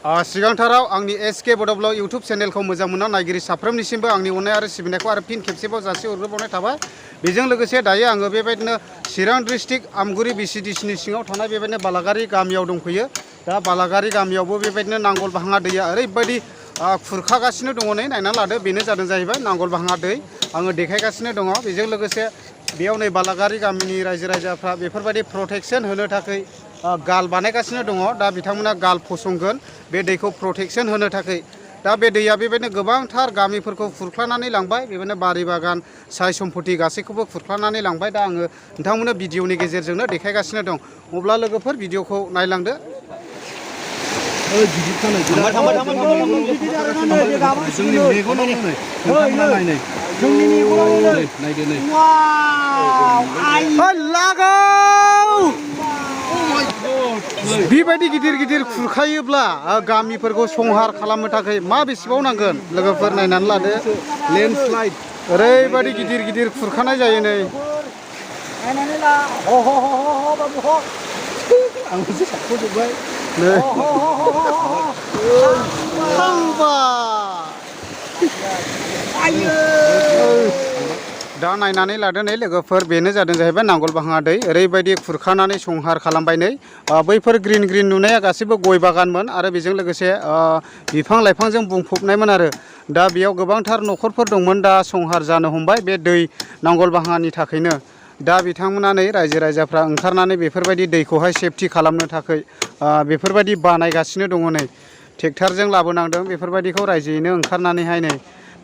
सिगांथाराव आंनि SK बड'ब्लग YouTube चेनेलखौ मोजां मोनना नायगिरि साफ्रोमनिसिमबो आंनि अननाय आरो सिबिनायखौ आरो फिन खेबसेबाव जासिहरग्रोबावनाय थाबाय। बेजों लोगोसे दायो आङो बेबायदिनो चिरां डिस्ट्रिक्ट आमगुरि बिसिडिसिनि सिङाव थानाय बेबायदिनो बालागारि गामियाव दंफैयो। दा बालागारि गामियावबो बेबायदिनो नांगलबाहाङा दैया ओरैबायदि खुरखागासिनो दङ। नै नायना लादो, बेनो जादों जाहैबाय नांगलबाहाङा दै। आङो देखायगासिनो दङ। बेजों लोगोसे बेयाव नै बालागारि गामिनि रायजो राजाफ्रा बेफोरबायदि प्रटेक्शन होनो थाखाय गाल बानायगासिनो दङ। दा बिथांमोना गाल फसंगोन बे दैखौ प्रटेक्शन होनो थाखाय। दा बे दैया बेबायदिनो गोबांथार गामिफोरखौ खुरख्लानानै लांबाय, बेबायदिनो बारि बागान साय सम्पति गासैखौबो खुरख्लानानै लांबाय। दा आङो नोंथांमोननो भिडिअनि गेजेरजोंनो देखायगासिनो दं। अब्ला लोगोफोर भिडिअखौ नायलांदो। बेबायदि गिदिर गिदिर खुरखायोब्ला गामिफोरखौ संहार खालामनो थाखाय मा बेसेबां नांगोन लोगोफोर नायनानै लादो। लेन्डस्लाइड ओरैबायदि गिदिर गिदिर खुरखानाय जायो। नै दा नायनानै लादो नै लोगोफोर, बेनो जादों जाहैबाय नांगलबाहाङा दै। ओरैबायदि खुरखानानै संहार खालामबाय। नै बैफोर ग्रिन ग्रिन नुनाया गासैबो गय बागानमोन आरो बेजों लोगोसे बिफां लाइफांजों बुंफबनायमोन आरो। दा बेयाव गोबांथार न'खरफोर दंमोन, दा संहार जानो हमबाय बे दै नांगलबाहाङानि थाखायनो। दा बिथांमोना नै रायजो राजाफ्रा ओंखारनानै बेफोरबायदि दैखौहाय सेफटि खालामनो थाखाय बेफोरबायदि बानायगासिनो दङ। नै ट्रेक्टरजों लाबोनांदों बेफोरबायदिखौ रायजोयैनो ओंखारनानैहाय। नै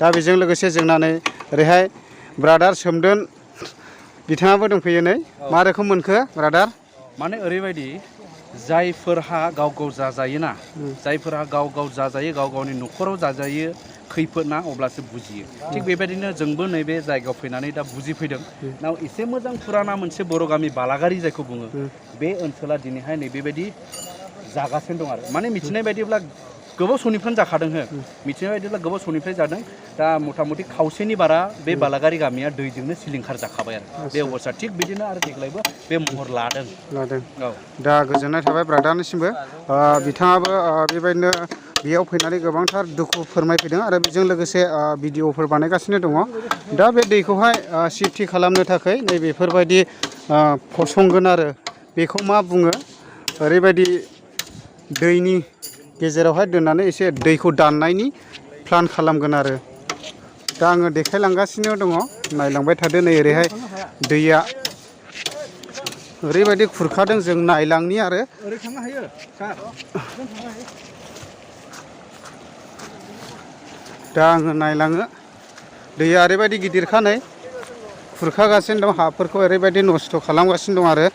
दा बेजों लोगोसे जोंना नै ओरैहाय ब्रादार सोमदोन बिथाङाबो दंफैयो। नै मा रोखोम मोनखो ब्रादार? माने ओरैबायदि जायफोरहा गाव गाव जाजायोना, जायफोरहा गाव गाव जाजायो, गाव गावनि न'खराव जाजायो खैफोद ना, अब्लासो बुजियो। थिग बेबायदिनो जोंबो नैबे जायगायाव फैनानै दा बुजिफैदों। नाव एसे मोजां फुराना मोनसे बर' गामि बालागारि जायखौ बुङो, बे ओनसोला दिनैहाय नैबेबायदि जागासिनो दं आरो। माने मिथिनाय बायदिब्ला गोबाव समनिफ्रायनो जाखादों हो, मिथिनाय बायदिब्ला गोबाव समनिफ्राय जादों। दा मथा मथि खावसेनि बारा बे बालागारि गामिया दैजोंनो सिलिंखार जाखाबाय आरो बे अबस्था। थिग बिदिनो आरो देग्लायबो बे महर लादों। औ दा गोजोननाय थाबाय ब्रादारनिसिमबो। बिथाङाबो बेबायदिनो बेयाव फैनानै गोबांथार दुखु फोरमायफैदों आरो बेजों लोगोसे भिडिअफोर बानायगासिनो दङ। दा बे दैखौहाय सेफटि खालामनो थाखाय नैबेफोरबायदि फसंगोन आरो। बेखौ मा बुङो, ओरैबायदि दैनि गेजेरावहाय दोननानै एसे दैखौ दाननायनि प्लान खालामगोन आरो। दा आङो देखायलांगासिनो दङ, नायलांबाय थादो। नै ओरैहाय दैया ओरैबायदि खुरखादों, जों नायलांनि आरो। दा आङो नायलाङो, दैया ओरैबायदि गिदिरखा नै खुरखागासिनो दं, हाफोरखौ ओरैबायदि नस्थ' खालामगासिनो दं आरो।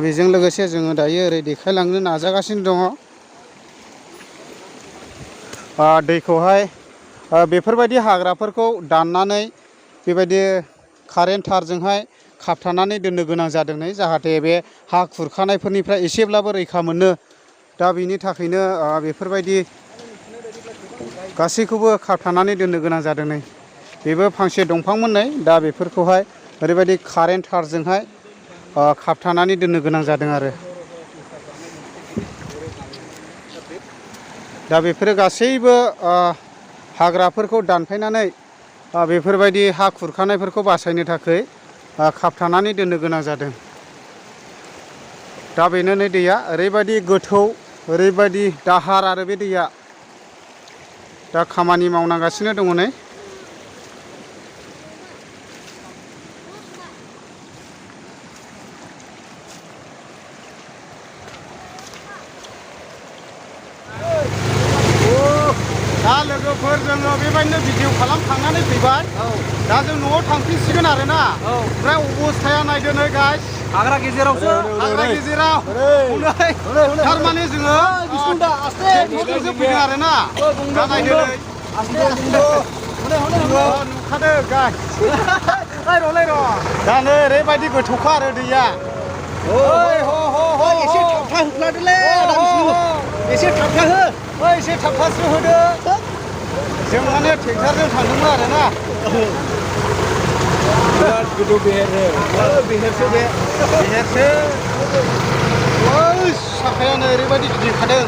बेजों लोगोसे जोङो दायो ओरै देखायलांनो नाजागासिनो दङ। दैखौहाय बेफोरबायदि हाग्राफोरखौ दाननानै बेबायदि कारेन्ट थारजोंहाय खाबथानानै दोननो गोनां जादों। नै जाहाथे बे हा खुरखानायफोरनिफ्राय एसेब्लाबो रैखा मोनो। दा बेनि थाखायनो बेफोरबायदि गासैखौबो खाबथानानै दोननो गोनां जादों। नै बेबो फांसे दंफांमोन। नै दा बेफोरखौहाय ओरैबायदि कारेन्ट थारजोंहाय खाबथानानै दोननो गोनां जादों आरो। दा बेफोरो गासैबो हाग्राफोरखौ दानफायनानै बेफोरबायदि हा खुरखानायफोरखौ बासायनो थाखाय खाबथानानै दोननो गोनां जादों। दा बेनो नै दैया ओरैबायदि गोथौ, ओरैबायदि दाहार आरो बे दैया दा खामानि मावनांगासिनो दङ। नै दा लोगोफोर जोङो बेबायदिनो भिडिअ खालामखांनानै फैबाय। दा जों न'आव थांफिनसिगोन आरोना। ओमफ्राय अबस्थाया नायदो नै गाइस, हाग्रा गेजेरावसो, हाग्रा गेजेराव थारमाने जोङो टेक्टरजोंसो फैदों आरोना। दा नायदो नै नुखादों गाइस। दा नै ओरैबायदि गोथौखा आरो दैया। एसे थाबथा होफ्लादोलै, एसे थाबथा हो, एसे थाबथासो होदो। जों माने ट्रेक्टरजों थांदोंमोन आरोना। बिराद गोजौ बेहेरो, बेहेरसो बे, बेहेरसो। साखायानो ओरैबायदि गिदिर खादों।